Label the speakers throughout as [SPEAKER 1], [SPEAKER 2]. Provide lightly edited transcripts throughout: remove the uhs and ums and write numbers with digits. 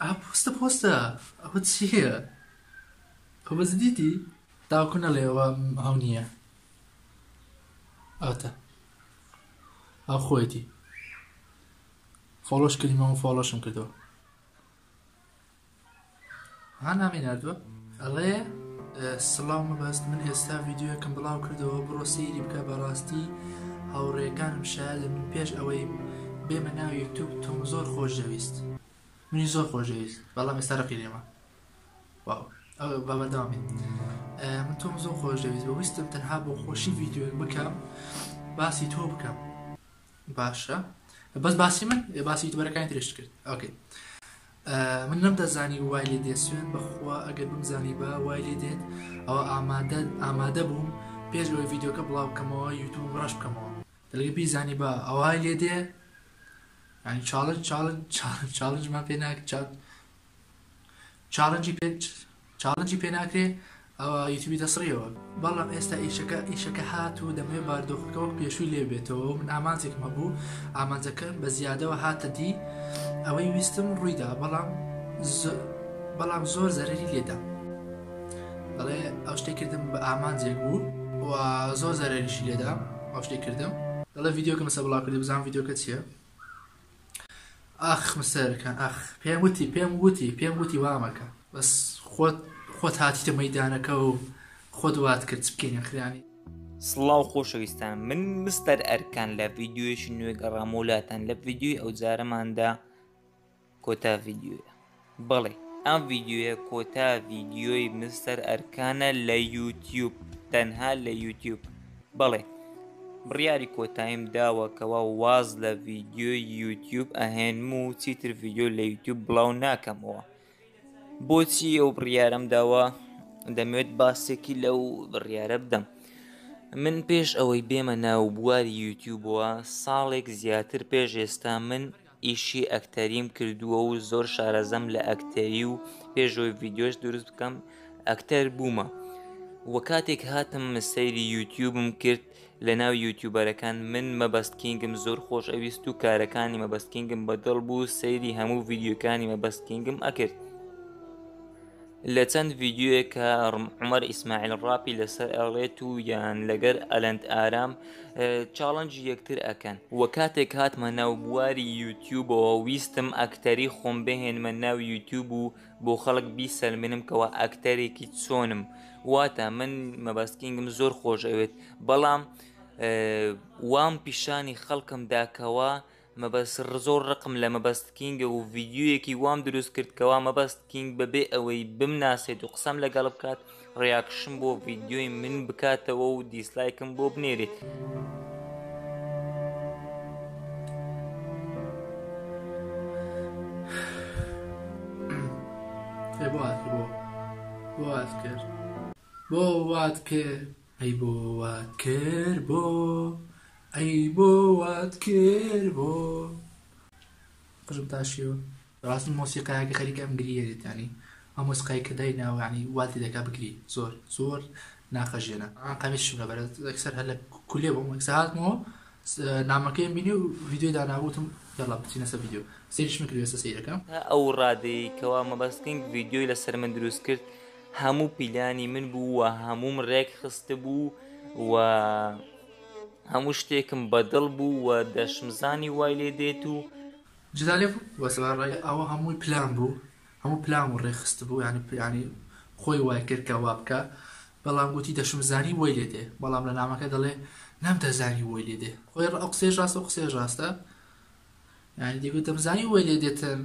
[SPEAKER 1] ئا پۆستە پۆستە ئەوە چییە؟ ئەوە بەس دیتی؟ تاوەکو نەڵێ ئەوە ئەو نییە. ئەوەتە ئەو خۆیەتی. فۆڵۆش کردیم ئەو فۆڵۆشم کردەوە. ها نامی ناردووە ئەڵێ سڵاو مەبەست من ئێستا ڤیددیوەکەم بڵاو کردەوە بڕۆ سەیری بکە بەڕاستی هاوڕێکانم شایدە من پێش ئەوەی بێمە ناو یوتوب تۆم زۆر خۆش دەویست منی زۆر خۆشدەویست بەڵام ئێستا ڕقی لێمە واو ئەو با بەردەوام بین من تۆم زۆر خۆش دەویست بە ویستم تەنها بۆ خۆشی ڤیددیوەک بکەم باسی تۆ بکەم باشە بەس باسی من باسی یوتوبەرەکانی ترشت کرد okay من نەمدەزانی وای لێ دێت سوێن بەخوا ئەگەر بمزانی بە وای لێ دێت ئەوە ئامادە ئامادە بووم پێش ئەوەی ڤیددیوکە بڵاو بکەمەوە یوتوب ڕەش بکەمەوە دەلگە بیزانی بە ئەوای لێ دێ ینی challenge challenge challenge مان پێ ناک challenge ی پێ challenge ی پێ ناکرێ ئەوە یوتیوبی دەسڕیەوە بەڵام ئێستا ئیشەکە ئیشەکە هات و دەمەوێت باردۆخەکە وەک پێشووی لێ بێتەوە من ئامانجێکم هەبوو ئامانجەکە بە زیادەوە هاتە دی ئەوەی ویستم ڕوویدا بەڵام بەڵام زۆر زەرری لێدا دەڵێ ئەو شتێک کردم بە ئامانجێک بوو و زۆر زەرریشی لێدا ئەو شتێک کردم دەڵێ ڤیدیۆکە مەسە بڵاو کردی بزانام ڤیدیۆکە چییە ئاخ مستەرەکان ئاخ پێم وتی پێم وتی پێم وتی وامەکە بەس خۆت خۆت هاتیتە مەیدانەکە و خۆت وات کرد چ بکەین ئەخرانی.
[SPEAKER 2] سڵاو خۆشەویستان من مستەر ئەرکان لە ڤیدیۆیەکی نوێ گەڕامەوە لاتان لە ڤیدیۆی ئەوجارەماندا کۆتا ڤیدیۆیە بەڵێ ئەم ڤیدیۆیە کۆتا ڤیدیۆی مستەر ئەرکانە لە یوتیوب تەنها لە یوتیوب بەڵێ بڕیاری کۆتاییم داوە کەوا واز لە ڤیدیۆی یوتیوب ئەهێنم و چیتر ڤیدیۆ لە یوتیوب بڵاو ناکەمەوە بۆچی ئەو بڕیارەم داوە دەمەوێت باسێکی لەو بڕیارە بدەم من پێش ئەوەی بێمە ناو بواری یوتیوبەوە ساڵێک زیاتر پێش ئێستا من ئیشی ئەکتەریم کردووە و زۆر شارەزەم لە ئەکتەری و پێشەوەی ڤیددیۆش دروست بکەم ئەکتەر بوومە وە کاتێک هاتم سەیری یوتیوبم کرد لە ناو یوتیوبەرەکان من مەبەست کینگم زۆر خۆش ئەویست و کارەکانی مەبەست کینگم بەدڵ بوو سەیری هەموو ڤیددیوکانی مەبەست کینگم ئەکرد لە چەند ڤیدیۆیەک کە عومەر ئیسماعیل ڕاپی لەسەر ئەڵێت و یان لەگەر ئەلەند ئارام challenge ی یەکتر ئەکەن وە کاتێک هاتمە ناو بواری یوتیوبەوە ویستم ئەکتەری خۆم بهێنمە ناو یوتیوب و بۆ خەڵک بیسەلمێنم کەوا ئەکتەرێکی چۆنم واتە من مەبەست کینگم زۆر خۆش ئەوێت بەڵام وام پیشانی خەڵکم داکەوە مەبەست زۆر ڕقم لە مەبەست کینگە و ڤیدیۆیەکی وام دروست کرد کەوا مەبەست کینگ بەبێ ئەوەی بمناسێت و قسەم لەگەڵ بکات reaction بۆ ڤیدیۆی من بکاتەوە و dislike م بۆ بنێرێت.
[SPEAKER 1] ئێ بۆ وات کرد بۆ بۆ وات کرد بۆ وات کرد ئەی بۆ وات کرد بۆ ئەی بۆ وات کرد بۆ قژم تاشیەوە بەڕاستی مۆسیقایەکە خەریکە ئەم گریەێت ینی ئەم مۆسیقای کە دای ناوە ینی وات لێ دەکا بگری زۆر زۆر ناخەژێنە قامیشم لەبەرە یەکسەر هەر لە کولێ بووم یەکسەر هاتمەوە نامەکەیم بینی و ڤیدیۆی دانابوو وتم یاڵا بچینە سەر ڤیدیۆ سەیریشم کرد ئێستا سەیرەکەم.
[SPEAKER 2] تا ئەو ڕادەیەی کەوا مەبەست کینگ ڤیدیۆی لەسەر من دروست کرد هەموو پیلانی من بوو و هەمووم ڕێک خستبوو و هەموو شتێکم بەدڵ بوو و دەشمزانی وای لێ دێت و
[SPEAKER 1] جدا لێ بوو بەس ڕای ئەوە هەمووی پلان بوو هەموو پلان و ڕێکخستبوو یانی یانی خۆی وای کرد کە وا بکا بەڵام گوتی دەشمزانی وەی لێ دێ بەڵام لە نامەکە دەڵێ نەمدەزانی وەی لێ دێ خۆی ئەو قسەیش ڕاستە ئەو قسەیش ڕاستە یانی دەیگوت دەمزانی وەی لێ دێتن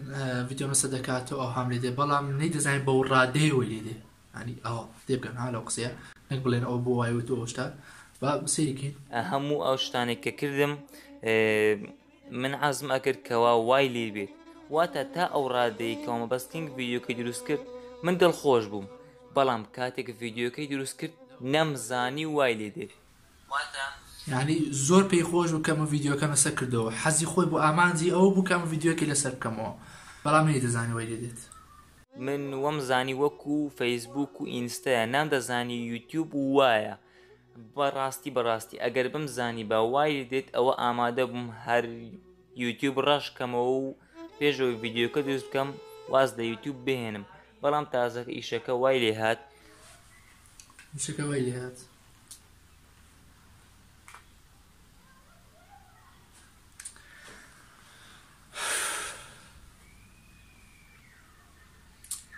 [SPEAKER 1] ڤیدیۆ مەسە دەکاتەوە ئەو هام لێ دێ بەڵام نەیدەزانی بەو ڕادەیە وەی لێ دێ یانی ئەوە تێبگەن ها لەو قسەیە نەک بڵێن ئەوە بۆ وای وت و ئەو شتە با سەیری کەین.
[SPEAKER 2] هەموو ئەو شتانەی کە کردم من عەزم ئەکرد کەوا وای لێ بێت واتە تا ئەو ڕادەی کەوا مەبەست کینگ ڤیدیۆکەی دروست کرد من دڵخۆش بووم بەڵام کاتێک ڤیدیۆکەی دروست کرد نەمزانی وای لێ دێت واتە.
[SPEAKER 1] یانی زۆر پێی خۆش بوو کە من ڤیدیۆکەم لەسەر کردەوە حەزی خۆی بوو ئامانجی ئەوە بوو کە من ڤیدیۆکەی لەسەر بکەمەوە بەڵام نەیدەزانی وای لێ دێت.
[SPEAKER 2] من وەم زانی وەکو فەیسبوک و ئینستایە نامدەزانی یوتیوب وایە بەڕاستی بەڕاستی ئەگەر بمزانیبا وای لێ دێت ئەوە ئامادە بووم هەر یوتیوب ڕەش کەمەوە و پێش ئەوەی ڤیدیۆکە دروست بکەم واز لە یوتیوب بهێنم بەڵام تازەکە ئیشەکە وای لێهات.
[SPEAKER 1] ئیشەکە وای لێهات.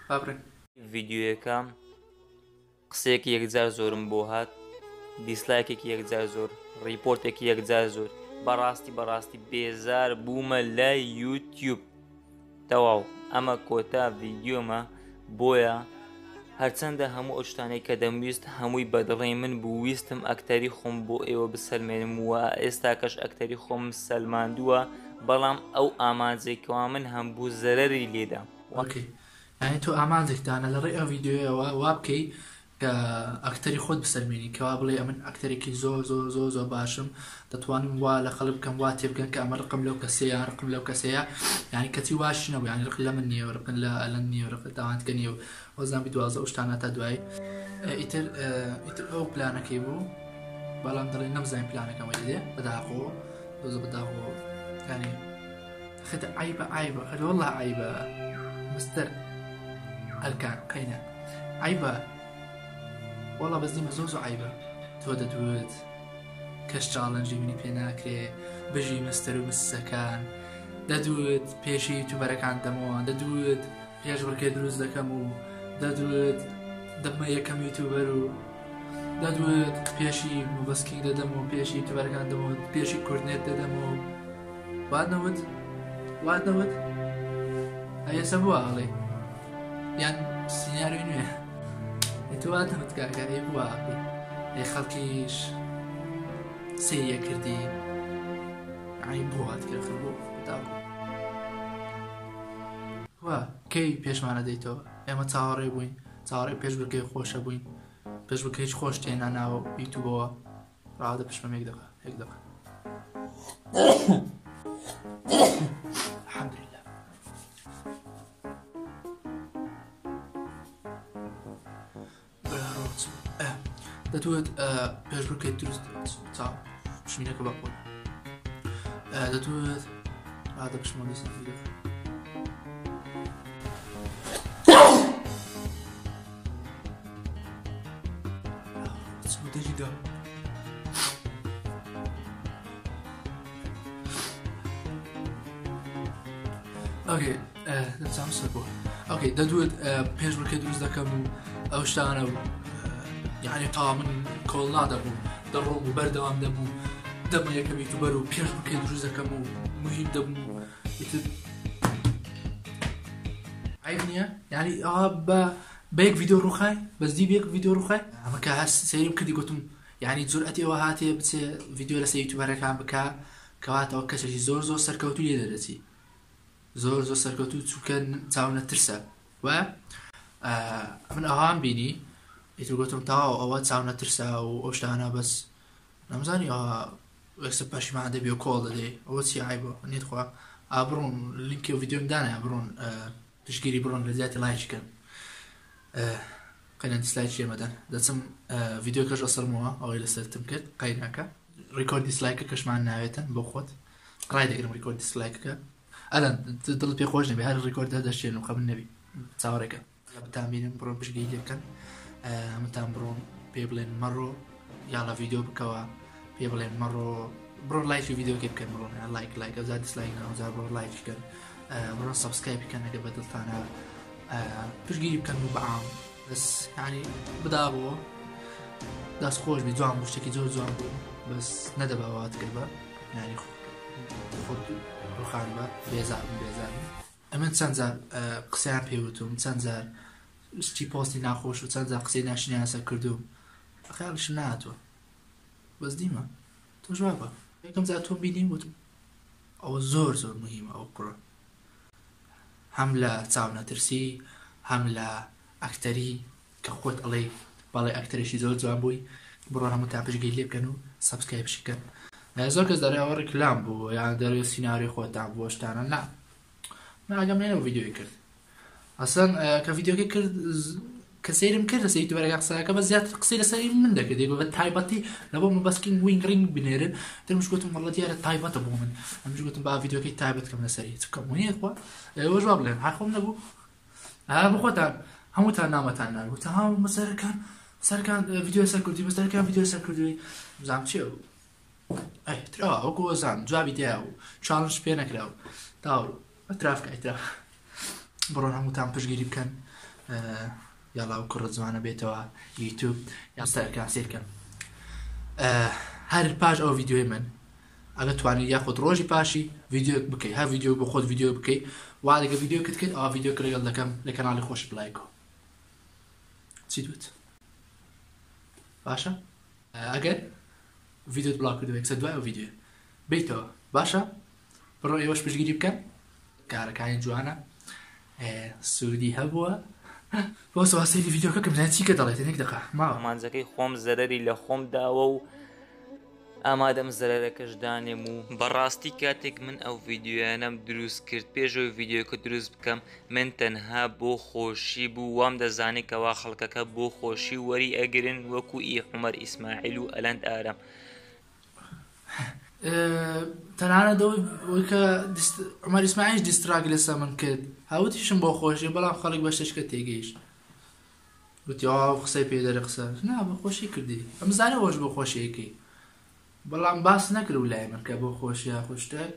[SPEAKER 1] با بڕێن.
[SPEAKER 2] ڤیدیۆیەکە قسەیەکی یەکجار زۆرم بۆ هات dislike ێکی یەکجار زۆر report ێکی یەکجار زۆر بەڕاستی بەڕاستی بێزار بوومە لە یوتیوب تەواو ئەمە کۆتا ڤیدیۆمە بۆیە هەرچەندە هەموو ئەو شتانەی کە دەمویست هەمووی بەدڵی من بوو ویستم ئەکتەری خۆم بۆ ئێوە بسەلمێنم و ئێستاکەش ئەکتەری خۆم سەلماندووە بەڵام ئەو ئامانجێک کەوا من هەمبوو زەرەری لێدا.
[SPEAKER 1] okay یانی تۆ ئامانجێک دانە لە ڕێی ئەو ڤیدیۆیەوە وا بکەی کە ئەکتەری خۆت بسەلمێنی کەوا بڵێ ئەمن ئەکتەرێکی زۆر زۆر زۆر زۆر باشم دەتوانم وا لە خەڵک بکەم وا تێبگەن کە ئەمە ڕقم لەو کەسەیە یان ڕقم لەو کەسەیە یانی کەچی واش نەبوو یانی ڕق لە من نییە و ڕقن لە ئەلەند نییە و ڕق لە تاوانتکە نییە و وەزان بی 12 ئەو شتانە تا دوایی ئیتر ئیتر ئەو پلانەکەی بوو بەڵام دەڵێ نەمزانین پلانەکەم وەی دێ بەداخەوە دۆزە بەداخەوە یانی خەتە عیبە عیبە خەتە والله عیبە مستەر ئەرکان قەینە عیبە وەڵا بەس دیمە زۆر زۆر عیبە تۆ دەدوت کەس challenge ی منی پێ ناکرێ بژی مستەر و مسسەکان دەدوت پێشی یوتوبەرەکان دەمەوە دەدوت پێشبڕکێ دروست دەکەم و دەدوت دەبمە یەکەم یوتوبەر و دەدوت پێشی مبەسکینگ دەدەم و پێشی یوتوبەرەکان دەمەوە پێشی کوردنێت دەدەم و وات نەوت وات نەوت ئەێسە بووە ئەڵێ یان سیناریۆی نوێ تۆ وات نەوت کاکە ئەی بووە ئەی خەڵکیش سەیریە کردی ئەی بۆ هات کرد بۆ داکو وا کەی پێشمانە دەیتەوە ئێمە چاوەڕێ بووین چاوەڕێ پێش بکەی خۆشە بووین پێش بکە هیچ خۆش تێنا ناوە یوتوبەوە ڕاودە پشمەم یەک دقە یەک دقە الحمدلله دەتوت پێشبڕکێ دروست چاو پشمینەکە بە خۆی دەتوت ئادە پشمە دەجیدا okay دەچم سەر بۆ okay دەدوت پێشبڕکێ دروست دەکەم و ئەو شتانە و یعنی تا من کۆڵ نادەبوو دەڕۆم و بەردەوام دەبوو دەمە یەکەم یوتوبەر و پێشبڕکێ دروست دەکەم و مهم دەبوو ئیتر عیب نییە یعنی ئەوە بە بە یەک ڤیدیۆ ڕوخای بەس دی یەک ڤیدیۆ ڕوخای ئەمە کە هەست سەیرم کردی گوتم یعنی جورئەتی ئەوە هاتێ بچێ ڤیدیۆ لەسەر یوتیوبەرەکان بکە کەواتەوە کەسێکی زۆر زۆر سەرکەوتوو لێ دەرەچی زۆر زۆر سەرکەوتوو چونکە چاونەترسە و من ئەوهام بینی ئیتر گوتم تەواو ئەوە چاونەترسە و ئەو شتانە بەس نەمزانی ئەوە ئێستا پەشیمان دەبی و کۆڵ دەدەی ئەوە چی عیبە نیت خوا ئابڕۆن لینکی و ڤیدیۆم دانایە بڕۆن پشگیری بڕۆن لە زیاتر لایکی کەن قەینا dislike لێ مەدەن دەچم ڤیدیۆکەش ئەسڕمەوە ئەوەی لەسەرتم کرد قەیناکە record dislike ەکەشمان ناوێتن بۆ خۆت ڕای دەگرم record dislike ەکە ئەلەن دڵ پێ خۆش نەبێ هەر record دەشێن و خەمن نەبی چاوەڕێکە بتان بینم بڕۆن پشگیری لێ بکەن هەمووتان بڕۆن پێ بڵێن مەڕۆ یاڵە ڤیدیۆ بکەوە پێ بڵێن مەڕۆ بڕۆن لایکی ڤیدیۆکە بکەن بڕۆن like like ئەوجا dislike ناوجا بڕۆن لایک بکەن بڕۆن subscribe بکەن ئەگە بەدڵتانە پشگیری بکەن و بەعام بەس یعنی بدابەوە دەست خۆش بی جوان بوو شتێکی زۆر جوان بوو بەس نەدەبا وات کرد بە یعنی خۆت ڕوخان بە بێزار بوو بێزار بوو ئەمن چەند جار قسەیان پێ وتوم چەند جار شتی پۆستی ناخۆش و چەند جار قسەی ناشرینیان لەسەر کردوم خەیاڵیشم نەهاتووە بەس دیمە تۆش وابە یەکەم جار تۆم بینی وتم ئەوە زۆر زۆر مهمە ئەو کوڕە هەم لە چاونەترسی هەم لە ئەکتەری کە خۆت ئەڵێی بەڵێ ئەکتەرێکی زۆر جوان بووی بڕۆن هەمووتان پشتگیری لێ بکەن و subscribe شی بکەن زۆر کەس دەڵێ ئەوە ڕیکلام بوو یان دەڵێ سیناریۆی خۆتان بوو شتانە نا من ئاگام لێ نەبوو ڤیدیۆی کرد ئەسڵەن کە ڤیدیۆکەی کرد کە سەیرم کرد لەسەر یوتیوبەرەکە قسەکە بە زیاتر قسەی لەسەر من دەکرد بە تایبەتی لە بۆ مەبەستکین وینگ ڕینگ بنێرن ترمش گوتم وەڵڵە دیارە تایبەتە بۆ من ئەمش گوتم با ڤیدیۆکەی تایبەت کەم لەسەری چ بکەم وەنیە خوا ئێوەش وا بڵێن هەر خۆم نەبوو. بخۆتان هەمووتان نامەتان نارد وتان ها مەسەرەکان سەرکان ڤیدیۆ سەر کوردی مەسەرەکان ڤیدیۆ سەر کوردی بزانم چییە ئەی ترا وەکو وەزان جوابی دیا و challenge پێ نەکرا و تاو ئەتراف کە ئەتراف بڕۆن هەمووتان پشگیری بکەن یاڵا و کوڕە جوانە بێتەوە یوتیوب یا سەرکان سیرکەن هەر پاش ئەو ڤیدیۆی من ئەگە توانی یاخود ڕۆژی پاشی ڤیدیۆ بکەی هەر ڤیدیۆ بۆ خۆت ڤیدیۆ بکەی وا دەگە ڤیدیۆ کت کرد ئەوە ڤیدیۆ لەگەڵ دەکەم لە کەناڵی خۆش بڵایکۆ چی دوت باشە ئەگەر ڤیدیۆت بڵاو کردەوە یەکسەر دوای ئەو ڤیدیۆ بیتەوە باشە بڕۆ ئێوەش پشتگیری بکەن کارەکانی جوانە سوودی هەبووە بۆ سەری ڤیدیۆکە کەم چی کە دەڵێت یەک دقە ماوە.
[SPEAKER 2] ئامانجەکەی خۆم زەرەری لە خۆم داوە و ئامادەم زەرەرەکەش دانێم و بەڕاستی کاتێک من ئەو ڤیدیۆیانەم دروست کرد پێشەوەی ڤیدیۆکە دروست بکەم من تەنها بۆ خۆشی بوو وام دەزانی کەوا خەڵکەکە بۆ خۆشی وەری ئەگرن وەکو ئی عومەر ئیسماعیل و ئەلەند ئارام.
[SPEAKER 1] تەنانەت ئەوەی کە عومەر ئیسماعیلیش diss track لەسەر من کرد هاوتیشم بۆ خۆشی بەڵام خەڵک بە شتێکە تێگەیشت وتی ئەو قسەی پێ دەرێ قسە نا بۆ خۆشی کردی ئەم زانێ ئەوەش بۆ خۆشیەکەی بەڵام باس نەکرد لای من کە بۆ خۆشی یاخود شتێک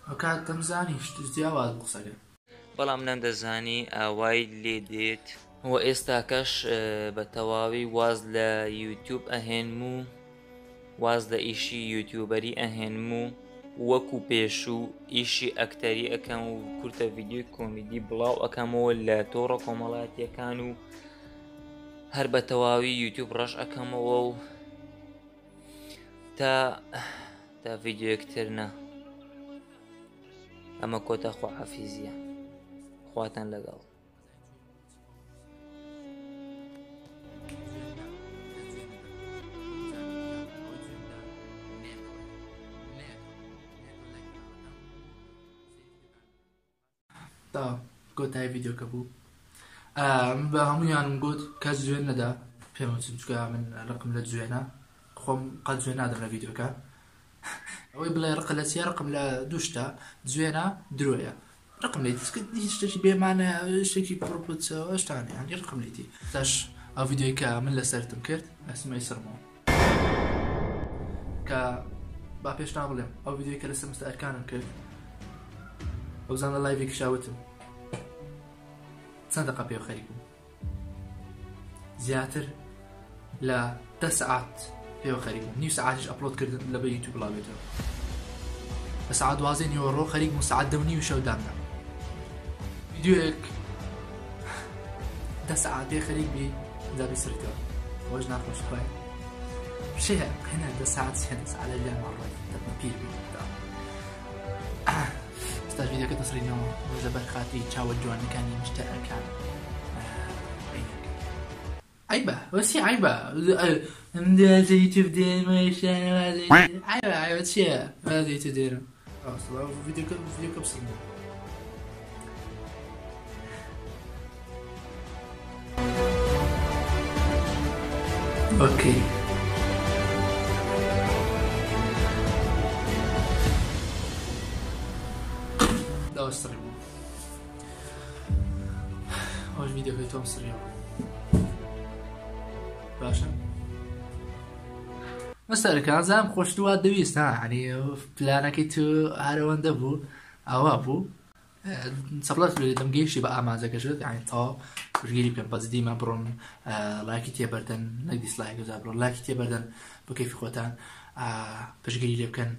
[SPEAKER 1] ئەوکات دەمزانی شت جیاواز بوو قسەکە.
[SPEAKER 2] بەڵام نەمدەزانی ئاوای لێ دێت. وە ئێستاکەش بە تەواوی واز لە یوتیوب ئەهێنم و واز لە ئیشی یوتیوبەری ئەهێنم و وەکو پێشوو ئیشی ئەکتەری ئەکەم و کورتە ڤیدیۆی کۆمیدی بڵاو ئەکەمەوە لە تۆڕە کۆمەڵایەتیەکان و هەر بە تەواوی یوتیوب ڕەش ئەکەمەوە و تا تا ڤیدیۆیەک تر نا ئەمە کۆتا خواحافیزیە خواتان لەگەڵ.
[SPEAKER 1] تا کۆتایی ڤیدیۆکە بوو من بە هەمویانم گوت کەس جوێن نەدا پێم وتن چونکە من ڕقم لە جوێنە خۆم قەت جوێن نادەم لە ڤیدیۆکە ئەوەی بڵێ ڕقە لە چیە ڕقم لە دوو شتە جوێنە درۆیە ڕقم لێ هیچ شتێکی بێمانە شتێکی پڕپچەوە شتانە یانی ڕقم لێتی تاش ئەو ڤیدیۆی کە من لەسەرتم کرد ئەسمەی سڕمەوە کە با پێشتا بڵێم ئەو ڤیدیۆی کە لەسەر مستە ئەرکانم کرد ئەوزان لە live ێکی شاوتم چەند دقە پێ خەریک بووم زیاتر لە 10 سەعات پێوە خەریک بووم نیو سەعاتیش upload کردن لە بە یوتیوب بڵاوێتەوە بە سەعات 12 نیوەڕۆ خەریک بووم سەعات 10:30 شەو دامنا ڤیدیۆیەک 10 سەعات پێ خەریک بی جا بیسڕیتەوە خۆش ناخۆش خۆی شەیە هەنا 10 سەعات چیە 10 سەعات لە ژیان ماڕۆی دەبمە پیر بی ئێستاش ڤیدیۆکە دەسڕینەوە لەبەر خاتری چاوە جوانەکانی مستەر ئەرکان عیبە وەسی عیبە یوتیوب دێن عیبە عیبە چییە یوتیوب دێنم ڤیدیۆکە ڤیدیۆکە بسڕنەوە. okay داوە سڕی بوو ئەوش ڤیدیۆکەی تۆم سڕیەوە باشە مەسەرەکان زانم خۆشت وا دەویست ها یعنی پلانەکەی تو هەرەوەندە بوو ئاوا بوو سەپڵات لێ دەم گەیشتی بە ئامانجەکەشت یعنی تەواو پشتگیری بکەن بەس دیمە بڕۆن لایکی تێبەردەن نەک dislike جا بڕۆن لایکی تێبەردەن بە کەیفی خۆتان پشتگیری لێ بکەن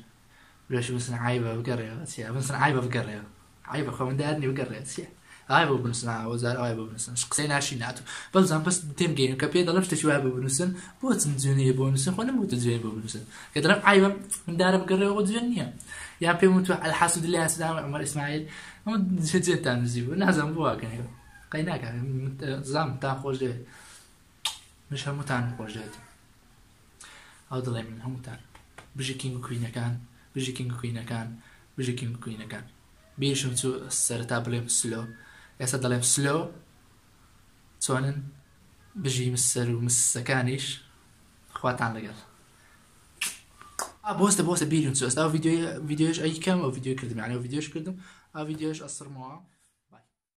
[SPEAKER 1] لێش بنووسن عیبە بگەڕێەوە چیە بنووسن عیبە بگەڕێەوە عیبە خۆ من دارنی بگەڕێ چیە ئای بۆ بنووسن وەزار ئای بۆ بنووسن قسەی ناشی ناتوو بەزان بەس تێم گەین کە پێ دەڵێم شتێکی وای بۆ بنووسن بۆ چم جوێنەیە بۆ نووسن خۆ نەموتە جوێن بۆ بنووسن کە دەڵێم عیبە من دارە بگەڕێەوە جوێن نییە یان پێم وتوە الحاسد لله سلام عمر اسماعیل ئەمە جوێنتان نووسی بوو نازانم بۆ واکەن قەی ناکە زام تان خۆش دەوێت مش هەمووتان خۆش دەوێت ئەو دڵێ من هەمووتان بژی king و queen ەکان بژی king و queen ەکان بژی king و queen ەکان بیرشم چوو سەرەتا بڵێم سلۆ ئێستا دەڵێم سلۆ چۆنن بژی مسەر و مسەکانیش خواتان لەگەڵ بۆستە بۆستە بیرم چوو ئێستا ڤیدیۆش ئەی کەم ئەو ڤیدیۆ کردم یعنی ئەو ڤیدیۆش کردم ئەو ڤیدیۆش ئەسڕمەوە.